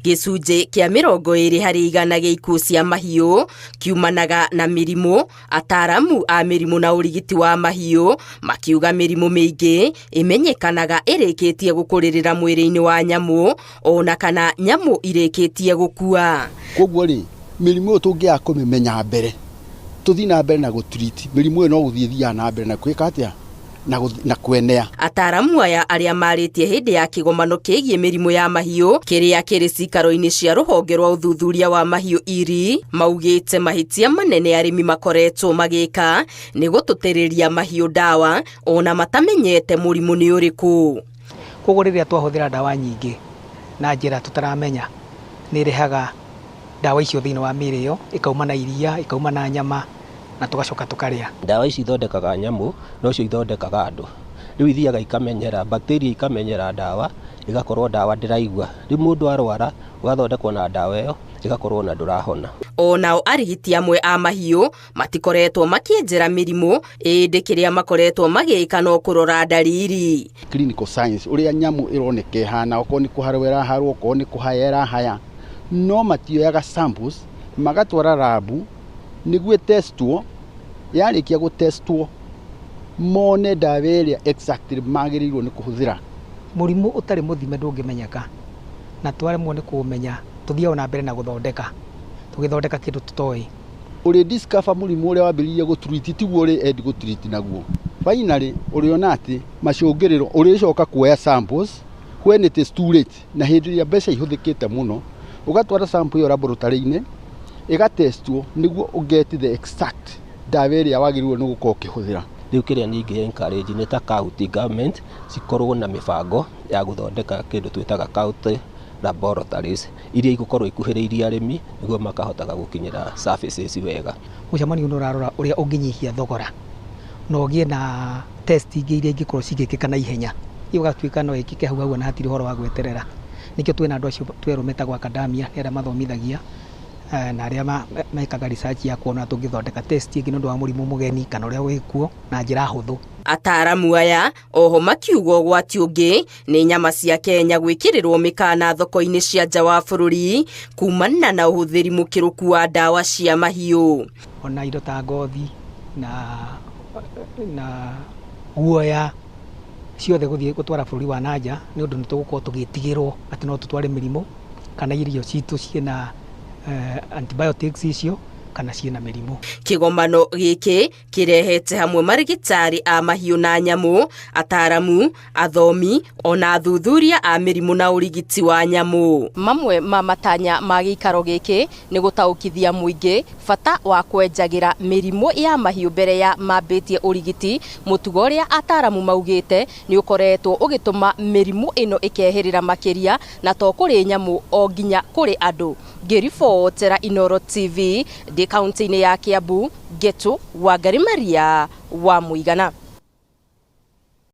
Gĩcunjĩ kĩa 20% gĩa ikuũ cia mahiũ kiumanaga na mĩrimũ. Ataaramu a mĩrimũ na ũrigiti wa mahiũ makiuga mĩrimũ mĩingĩ ĩmenyekanaga ĩrĩkĩtie gũkũrĩrĩra mwĩrĩ-inĩ wa nyamũ ona kana nyamũ irĩkĩtie gũkua. Koguo rĩ, mĩrimũ ĩyo tũngĩaga kũmĩmenya mbere, tũthiĩ na mbere na gũtreat mĩrimũ ĩyo, no gũthiĩ ĩthiaga na mbere na gwĩka atĩa na kwenea. Ataaramu aya arĩa marĩtie hĩndĩ ya kĩgomano kĩgiĩ mĩrimũ ya mahiũ kĩrĩa kĩrĩ cikaro-inĩ cia rũhonge rwa ũthuthuria wa mahiũ IRI maugĩte mahĩtia manene arĩmi makoretwo magĩka nĩ gũtũtĩrĩria mahiũ ndawa ona matamenyete mũrimũ nĩ ũrĩkũ. Koguo rĩrĩa twahũthĩra ndawa nyingĩ na njĩra tũtaramenya, nĩ ĩrehaga ndawa icio thĩinĩ wa mĩĩrĩ ĩyo, ĩkauma na iria, ĩkauma na nyama, na tũgacoka tũkarĩa. Ndawa ici ithondekaga nyamũ, nocio ithondekaga andũ. Rĩu ithiaga ikamenyera, bacteria ikamenyera ndawa, ĩgakorwo ndawa ndĩraigua. Rĩu mũndũ arwara, ũgathondekwo na ndawa ĩyo, ĩgakorwo na ndũrahona. Onao arigiti amwe a mahiũ matikoretwo makĩenjera mĩrimũ, ĩndĩ kĩrĩa makoretwo magĩka no kũrora ndariri. Clinical science, ũrĩa nyamũ ĩroneka ĩhana, okorwo nĩ kũharwo ĩraharwo, okorwo nĩ kũhaya ĩrahaya, no matioyaga samples magatwara lab nĩguo ĩtestwo. Yarĩkia gũtestwo, mone ndawa ĩrĩa exactly magĩrĩirwo nĩ kũhũthĩra. Mũrimũ ũtarĩ mũthime ndũngĩmenyeka, na twaremwo nĩ kũũmenya tũthiaga na mbere na gũthondeka, tũgĩthondeka kĩndũ tũtoĩ. Ũrĩ discover mũrimũ ũrĩa wambĩrĩirie gũtreat tiguo ũrĩ end gũtreat naguo. Finally ũrĩona atĩ macũngĩrĩro ũrĩcoka kuoya samples when it is too late, na hĩndĩ ĩrĩa mbeca ihũthĩkĩte mũno, ũgatwara sample ĩyo laboratory-inĩ ĩgatestwo nĩguo ũget the exact ndawa ĩrĩa wagĩrĩirwo nĩ gũkorwo ũkĩhũthĩra. Rĩu kĩrĩa ningĩ encourage nĩ ta county government cikorwo na mĩbango ya gũthondeka kĩndũ twĩtaga county laboratories iria igũkorwo ikuhĩrĩirie arĩmi nĩguo makahotaga gũkinyĩra services wega. Mũcemanio nĩ ũrarora ũrĩa ũngĩnyihia thogora na ũgĩe na test ingĩ iria ingĩkorwo cigĩkĩka na ihenya, igatuĩka no ĩkĩke hau hau na hatirĩ ũhoro wa gweterera. Nĩkĩo twĩna andũ acio twerwo metagwo academia, nĩ arĩa mathomithagia na arĩa mekaga research ya kuona tũngĩthondeka test ĩngĩ nĩ ũndũ wa mũrimũ mũgeni kana ũrĩa wĩkuo na njĩra hũthũ. Ataaramu aya oho makiuga ũgwati ũngĩ nĩ nyama cia Kenya gwĩkĩrĩrwo mĩkana thoko-inĩ cia nja wa bũrũri kumana na ũhũthĩri mũkĩrũku wa ndawa cia mahiũ. Ona indo ta ngothi na guoya ciothe gũthiĩ gũtwara bũrũri wa nanja, nĩ ũndũ nĩ tũgũkorwo tũgĩtigĩrwo atĩ no tũtware mĩrimũ kana irio citũ ciĩna antibiotics icio kana ciĩna mĩrimũ. Kĩgomano gĩkĩ kĩrehete hamwe marigitari a mahiũ na nyamũ, ataaramu, athomi ona athuthuria a mĩrimũ na ũrigiti wa nyamũ. Mamwe ma matanya ma gĩikaro gĩkĩ nĩ gũtaũkithia mũingĩ bata wa kwenjagĩra mĩrimũ ya mahiũ mbere ya mambĩtie ũrigiti, mũtugo ũrĩa ataaramu maugĩte nĩ ũkoretwo ũgĩtũma mĩrimũ ĩno ĩkehĩrĩra makĩria, na to kũrĩ nyamũ o nginya kũrĩ andũ. Ngĩribotera Inooro TV ndĩ kaunti-inĩ ya Kiambu, Ngetu Wangari Maria wa Mũigana.